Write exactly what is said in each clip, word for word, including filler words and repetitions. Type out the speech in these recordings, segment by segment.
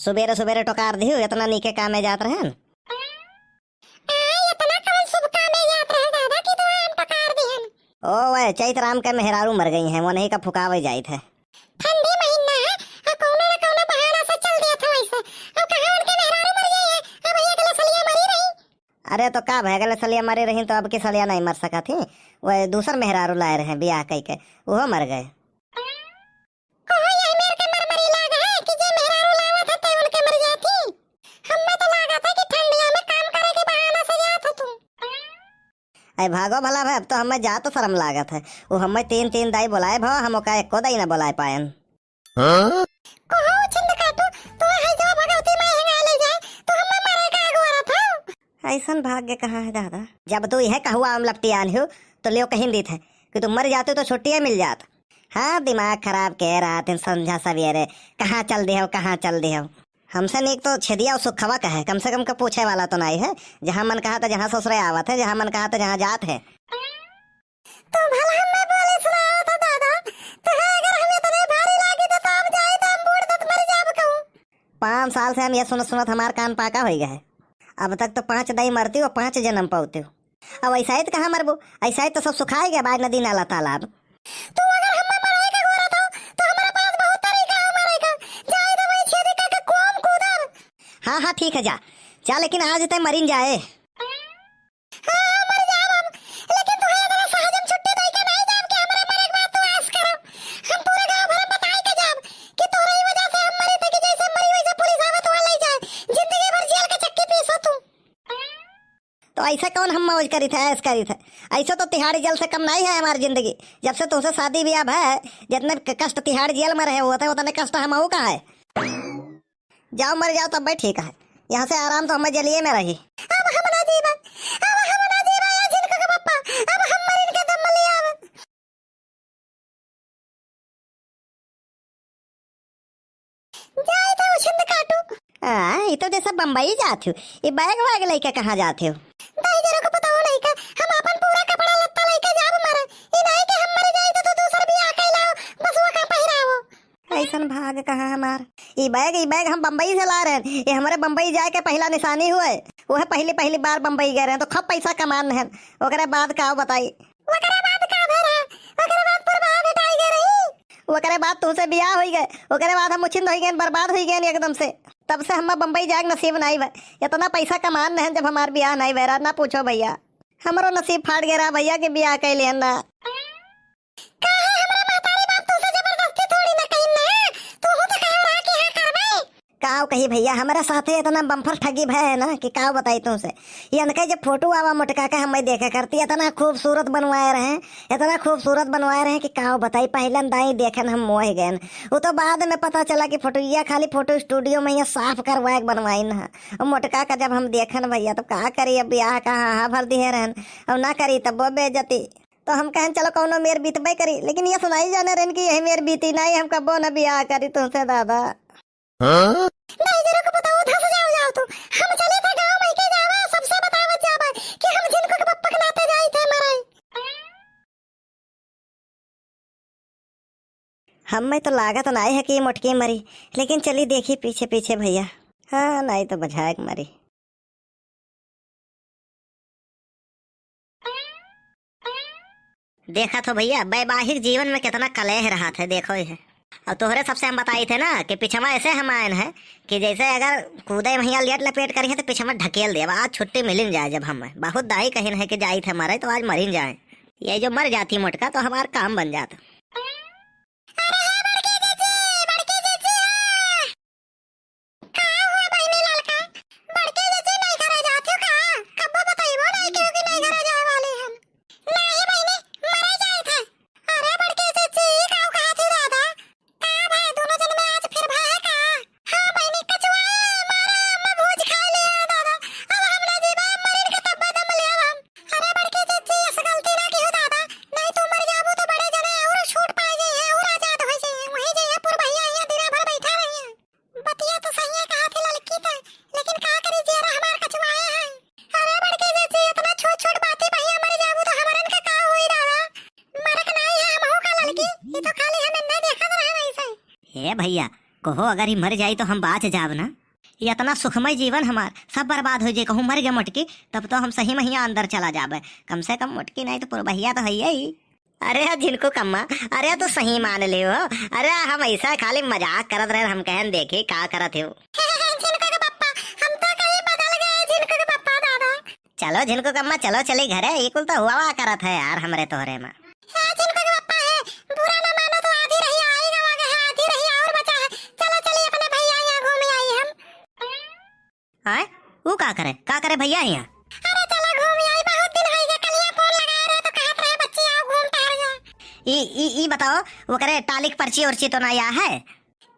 सुबेरे सुबेरे टोकार दिहु, एतना नीके कामे जात रहन। आ, एतना कवन शुभ कामे जात रहन दादा कि तोहार हम टोकार दिहन? ओ, वह चैत राम के मेहरारू मर गई हैं, वनही का फुकावे जाइत है। ठंडी महीना है, आ कौनो न कौनो बहाना से चल देत है वैसे। अब कहाँ उनके मेहरारू मर गई है, अब एक लसलिया मरी रही। अरे तो का भए, अगले सलिया मरे रही तो अब की सलिया नहीं मर सकत ही। वह दूसर मेहरारू लाए रहे बियाह कई के, उहो मर गए। कहो यही मेर के मरमरी लाग है कि जे मेहरारू लावत है ते उनके मर जाती। हम्मे तो लागत है कि ठंडिया में काम करे के बहाना से जात हो तू। अरे भागो भला भाई, अब तो हमें जा तो शर्म लागत है। वो हमें तीन तीन दाई बुलाए भवा, हम ओका एको दाई ना बुलाए पायन। हाँ? कहो छिंद काटू, तू है जो भगवती माई हंगा ले जाए, तू हमें मारे का अगोरत हो। ऐसन भाग्य कहाँ है दादा? जब तू यह कहुआ हम लपटियान हो, तो लियो कहीं दीत है कि तुम मर जाते तो छुट्टियाँ मिल जात। हाँ, दिमाग खराब के रात दिन संझा सवेरे कहाँ चल दे हो, कहाँ चल दे हो। हमसे नीक तो छेदिया और सुखवा का है, कम से कम का पूछे वाला तो नहीं है। जहाँ मन कहा तो जहाँ ससुरे आवत है, जहाँ मन कहा तो जहाँ जात है। तू भला हमें बोले सुनाओ तो दादा, तो है अगर हम इतने भारी लागी तो, तो हम जाए तो हम बूढ़ दत मर जाब कहूँ। पाँच साल से हम ये सुनत सुनत हमार कान पाका होई गए है। अब तक तो पाँच दाई मरती हो, पाँच जन्म पावती हो। अब ऐसा ही तो कहाँ मरबू, ऐसा ही तो सब सुखाए गए बाज नदी नाला तालाब। तू अगर हमें मराए का गोरत हो, तो हमारे पास बहुत तरीका है मरे का। जाए तो वही छेदी का के कोम कूदर। हाँ, हाँ, ठीक है, जा, जा, लेकिन आज तय मरिन जाए। हाँ, हाँ, मर जाब हम, लेकिन तू ये तरह सहजम छुट्टी दे के नहीं जाब कि हमारे मरे के बाद तू आस करो। हम पूरे गांव भर में बताए के जाब कि तोरे ही वजह से हम मरी थे, कि जैसे मरी वैसे पुलिस आवे तो ले जाए। जिंदगी भर जेल के चक्की पीसो तू। तो ऐसा कौन हम मौज करी थे, ऐश करी थे? ऐसा तो तिहाड़ी जेल से कम नहीं है हमारी जिंदगी। जब से तुमसे शादी ब्याह है, जितने क-, कष्ट तिहाड़ी जेल में रहे होते, उतने कष्ट हम का है। जाओ मर जाओ तब भाई ठीक है, यहाँ से आराम तो हमें जेलिए में रही। अब हम ना जीवन, अब हम ना जीवन, या जिनको के पप्पा, अब हम मरिन के दम ले आवन। जाए तो उछंद काटू। आ, ये तो जैसे बम्बई जात हो, ये बैग वैग लेके कहाँ जात हो? दाई जरा को पता हो नहीं का, हम अपन पूरा कपड़ा लत्ता लेके जाब मरे। ये नहीं कि हम मर जाए तो, तो दूसर बियाह कैलाओ, बस वो का पहिराओ। ऐसन भाग कहाँ हमार। ई बैग, ई बैग हम बम्बई से ला रहे हैं। ये हमारे बम्बई जाए के पहला निशानी हुए। वह पहली, पहली बार बम्बई गए रहे हैं, तो खूब पैसा कमान रहे हैं। ओकरे बाद का बताई? ओकरे बाद का भरा? ओकरे बाद पुरबाह भेटाई गए रही। ओकरे बाद तुमसे बियाह होई गए। ओकरे बाद हम उछिंद होई गए, बर्बाद होई गए एकदम से। तब से हम बम्बई जाए के नसीब नहीं बा। इतना पैसा कमान रहे हैं, जब हमार बियाह नहीं भरा, ना पूछो भैया। हमरो नसीब फाट गया रहा भैया के बियाह कैले ना। काहे हमरा महतारी बाप तोसे जबरदस्ती थोड़ी ना कहिन ना, तू तो कहे रहा कि हाँ करबे। काव कही भैया, हमरा साथे इतना बम्फर ठगी भय है ना कि काव बताई तुमसे। ये इनके जब फोटो आवा मोटका के हमें देखे करती, इतना खूबसूरत बनवाए रहे, इतना खूबसूरत बनवाए रहे कि काव बताई, पहलन दाई देखन हम मोह गए। वो तो बाद में पता चला कि फोटोइया खाली फोटो स्टूडियो में ये साफ करवाए के बनवाइन है। और मोटका का जब हम देखन भैया, तब का करी, अब ब्याह का हाँ हाँ भर दिए रहन, और ना करी तब वो बेइज्जती। तो हम कहन चलो कौनो मेर बीतबे करी, लेकिन ये सुनाई जाने रहन कि यही मेर बीती नहीं, हम कब्बो न बियाह करी तुमसे दादा। हाँ? नहीं जरूर को बताओ, धस जाओ, जाओ तू। हम चले थे गाँव में के जावा, सबसे बतावत जावा कि हम जिनको के पप्पा के नाते जाई थे मराई। हमें तो लागत नाई है कि ये मोटकी मरी, लेकिन चली देखी पीछे पीछे भैया। हाँ, नाई तो बुझाए के मरी। देखा तो भैया, वैवाहिक जीवन में कितना कलेह रहा था, देखो ये। और तोहरे सबसे हम बताई थे ना कि पिछवा ऐसे हम आयन है कि जैसे अगर कूदे भैया लेट लपेट करी है तो पिछवा ढकेल दे। अब आज छुट्टी मिलिन जाए, जब हम बहुत दाई कहिन है कि जाई थे मरे तो आज मरिन जाए। ये जो मर जाती मोटका तो हमार काम बन जाता। अरे हे बड़की जीजी, बड़की जीजी, हाँ। का हुआ बहिनी ललका? बड़की जीजी नहीं घरे जात हो का? कब्बो बतइबो नहीं केहू कि नहीं घरे जाए वाली हम। नहीं बहिनी, मरे जाए थे। अरे बड़की जीजी, ई का कहत हो दादा? का भाई दोनों जन में आज फिर भाई है का? हाँ बहिनी, कचुआ मारा, हम भोज खा ले दादा। अब हम ना जीबा, मरिन के तब्बे दम ले हम। अरे बड़की जीजी, ऐसे गलती ना किहो दादा, नहीं तू मर जाबू तो बड़े जने और छूट पाए जाइए, और आजाद हो जाइए, वहीं जाइए पुरबहिया यहाँ दिना भर बैठा रहिए। बतिया तो सही है कहा थी लड़की तो, लेकिन का करी जियरा हमार कचुआए है। अरे बड़की जीजी, इतना छोट छोट बाती भैया मर जाबू तो हमरन का का होई दादा? मरक नहीं है हमहू का लड़की, ये तो खाली हम इन्हें देखत रहे वैसे। हे भैया, कहो अगर ही मर जाई तो हम बाच जाब ना? इतना सुखमय जीवन हमार सब बर्बाद होइ जाए, कहूँ मर गए मोटकी, तब तो हम सही महिया अंदर चला जाबे। कम से कम मोटकी नहीं तो पुरबहिया तो है ही। अरे झिनकू कम्मा, अरे तू सही मान ले हो। अरे हम ऐसा खाली मजाक करत रहे, हम कहन देखी का करत हो। झिनकू के पप्पा, हम तो कहीं बदल गए झिनकू के पप्पा दादा। चलो झिनकू कम्मा, चलो चली घरे, ई कुल तो हुआ करत है यार हमरे तोहरे में। हे झिनकू के पप्पा है, बुरा ना मानो तो आधी रही आई गवा गए है, आधी रही और बचा है। चलो चली अपने भैया यहाँ घूम आई हम। आय, ऊ का करे, का करे भैया यहाँ? अरे चलो घूम आई, बहुत दिन हो गए, कलिया फोन लगाए रहे तो कहत रहे बच्ची आओ घूम टहर जा। ई, ई, ई बताओ, वो करे टालिक पर्ची उर्ची तो ना या है?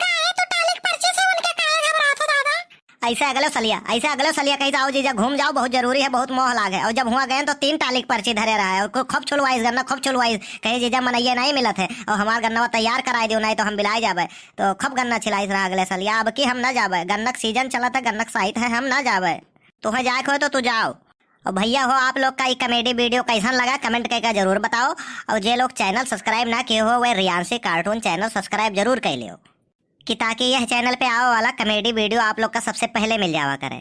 काहे तू टालिक पर्ची से उनके काहे घबरात हो दादा? ऐसे अगले सलिया, ऐसे अगले सलिया कहीं जाओ जीजा, घूम जाओ, बहुत जरूरी है, बहुत मोह लाग है। और जब हुआ गए तो तीन टालिक पर्ची धरे रहा है और खूब छुलवाइस गन्ना, खूब छुलवाइस, कहे जीजा मनैया नहीं मिलत है और हमार गन्नवा तैयार कराए दियो, नहीं तो हम बिलाए जाबे। तो खूब गन्ना छिलाइस रहा अगले सलिया। अब की हम ना जाबे, गन्नक सीजन चलत है, गन्नक साइत है, हम ना जाबे। तुम्हें जाए को हो तो तू जाओ। और भैया हो, आप लोग का ये कॉमेडी वीडियो कैसन लगा, कमेंट करके जरूर बताओ। और जे लोग चैनल सब्सक्राइब ना किए हो, वह रियांशी कार्टून चैनल सब्सक्राइब जरूर कर लियो, कि ताकि यह चैनल पे आवे वाला कॉमेडी वीडियो आप लोग का सबसे पहले मिल जावा करे।